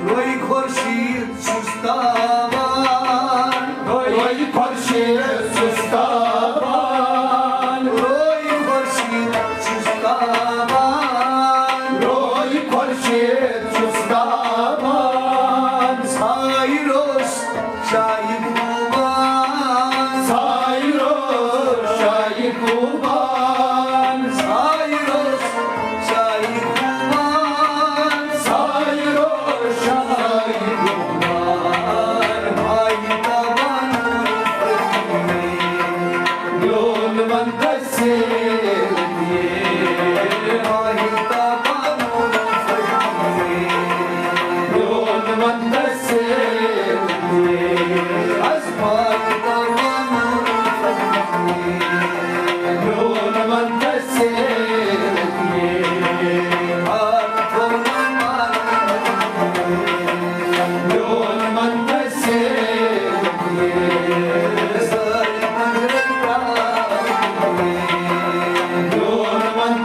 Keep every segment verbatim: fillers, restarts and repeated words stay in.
روی خورشید چھُس تابان۔ روی خورشید چھُس تابان۔ روی خورشید چھُس تابان۔ روی خورشید چھُس تابان۔ سایروس شاہی خوبان۔ سایروس شاہی خوبان۔ سایروس شاہی خوبان۔ سایروس شاہی خوبان۔ آیہِ تابان میون وطن۔ میون وطن۔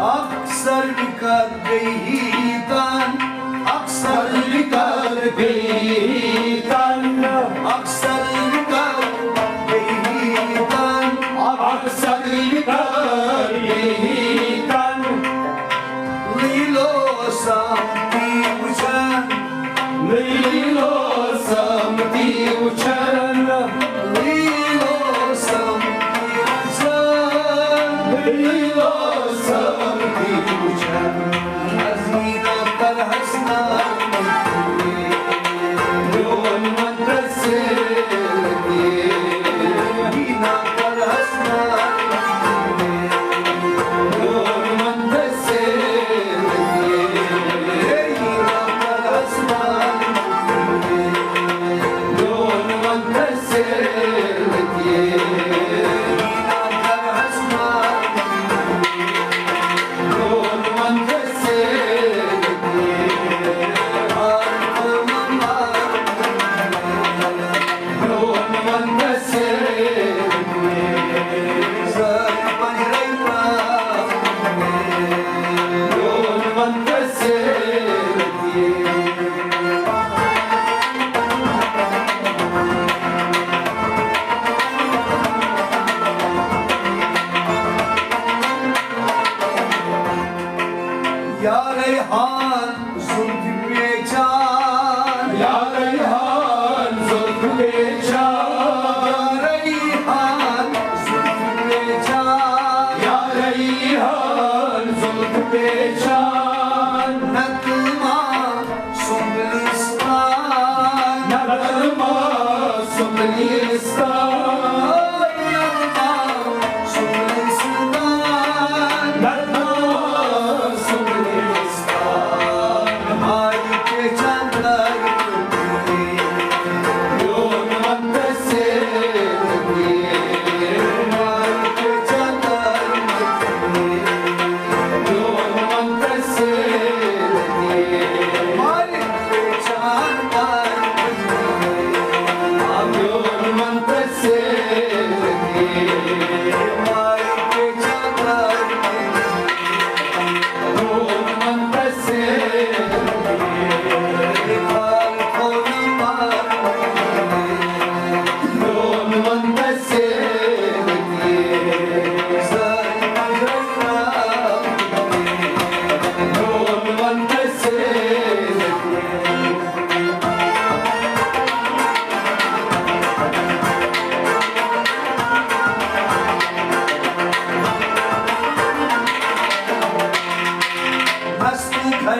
اکثر بکر بیہی تن، اکثر بکر بیہی تن، اکثر بکر بیہی تن، اکثر بکر بیہی تن۔ لیلو سامتی وچھن۔ لیلو سامتی وچھن۔ لیلو سامتی وچھن۔ لیلو سامتی وچھن۔ حزینہ پر حسنا۔ میون منتظر۔ یا ریحان زلف پیچان۔ یا ریحان زلف پیچان۔ یا ریحان زلف پیچان۔ یا ریحان زلف پیچان۔ نغمہ سُمبلستان۔ نغمہ سُمبلستان۔ نغمہ سُمبلستان۔ نغمہ سُمبلستان۔ آیہِ پہچان۔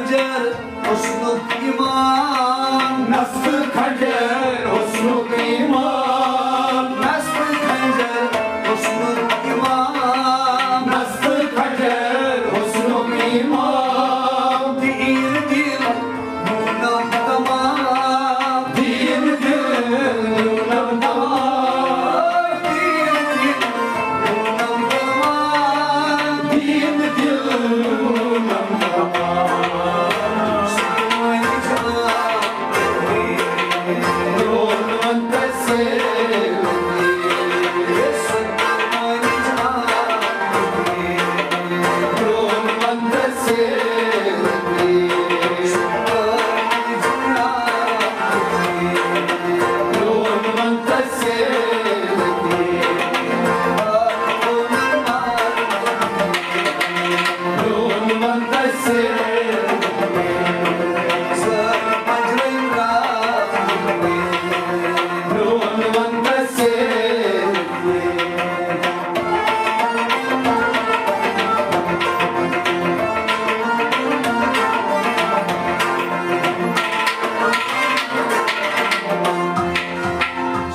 خنجر حسنُک امام۔ نصب خنجر حسنُک امام۔ نصب خنجر حسنُک امام۔ نصب خنجر حسنُک امام۔ تیٖر دِل نوٗنم تمام۔ تیٖر دِل نوٗنم تمام۔ تیٖر دِل نوٗنم تمام۔ تیٖر دِل نوٗنم تمام۔ سُہ وۄنۍ چھُ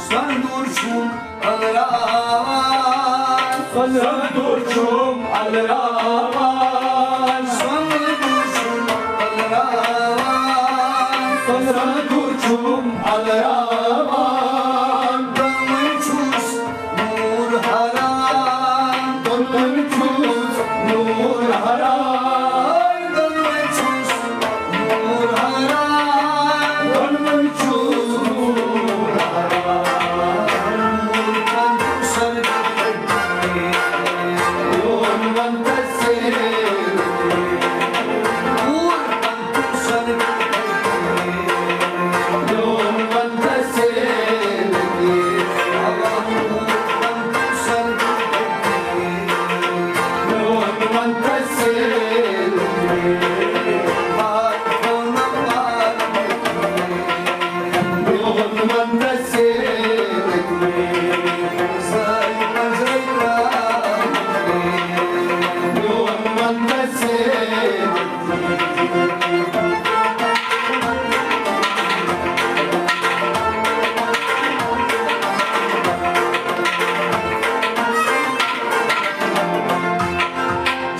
سۄنہٕ دوٗر چھُم الراوان۔ سۄنہٕ دوٗر چھُم الراوان۔ سۄنہٕ دوٗر چھُم الراوان۔ سۄنہٕ دوٗر چھُم الراوان۔ دۄنوَے چھُس نوٗر حرام۔ دۄنوَے چھُس نوٗر حرام۔ دۄنوَے چھُس نوٗر حرام۔ دۄنوَے چھُس نوٗر حرام۔ نوٗر کَنٛدُک سر۔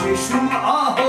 چشم آہ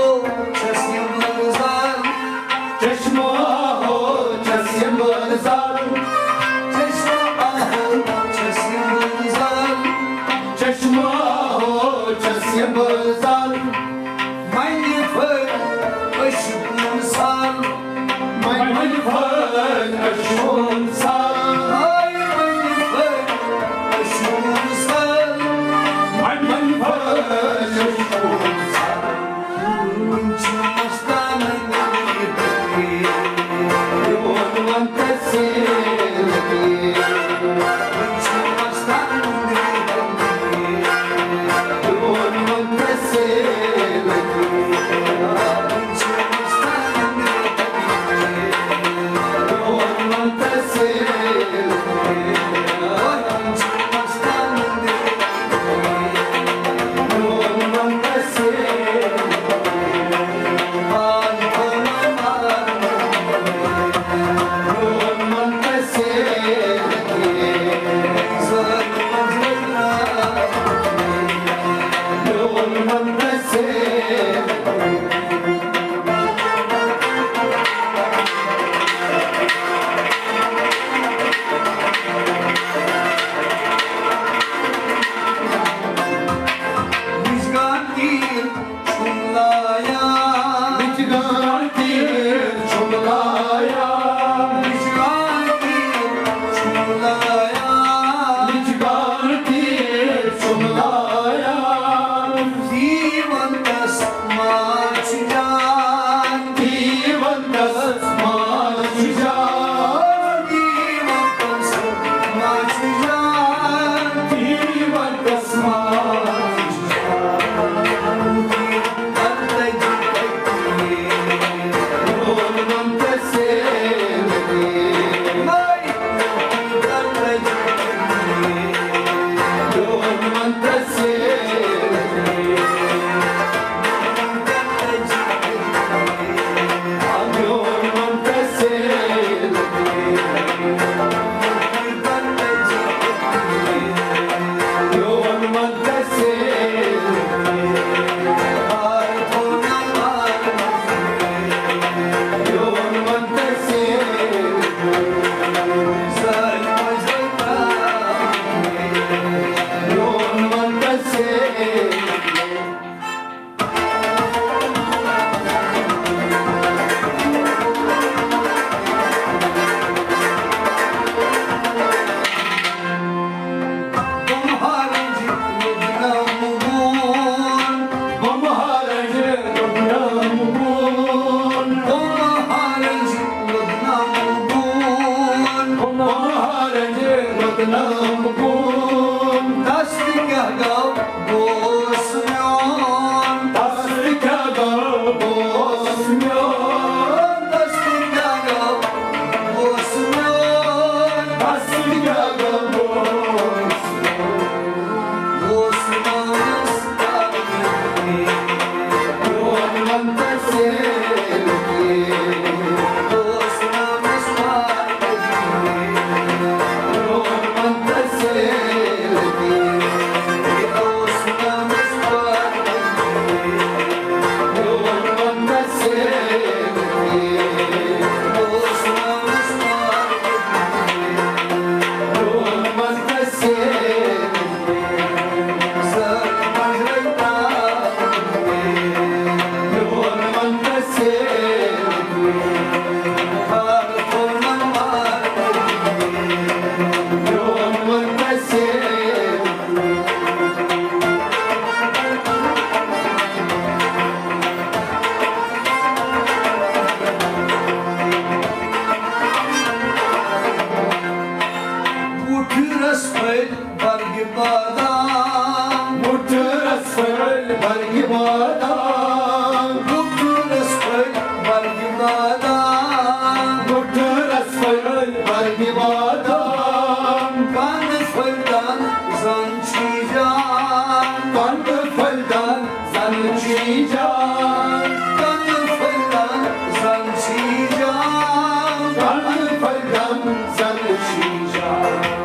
برگہِ بادام، گُٹھرس پھٔلۍ برگہِ بادام، گُٹھرس پھٔلۍ برگہِ بادام۔ کنہٕ پھٔلۍ دان زن چھی جان، کنہٕ پھٔلۍ دان زن چھی جان، کنہٕ پھٔلۍ دان زن چھی جان، کنہٕ پھٔلۍ دان زن چھی جان۔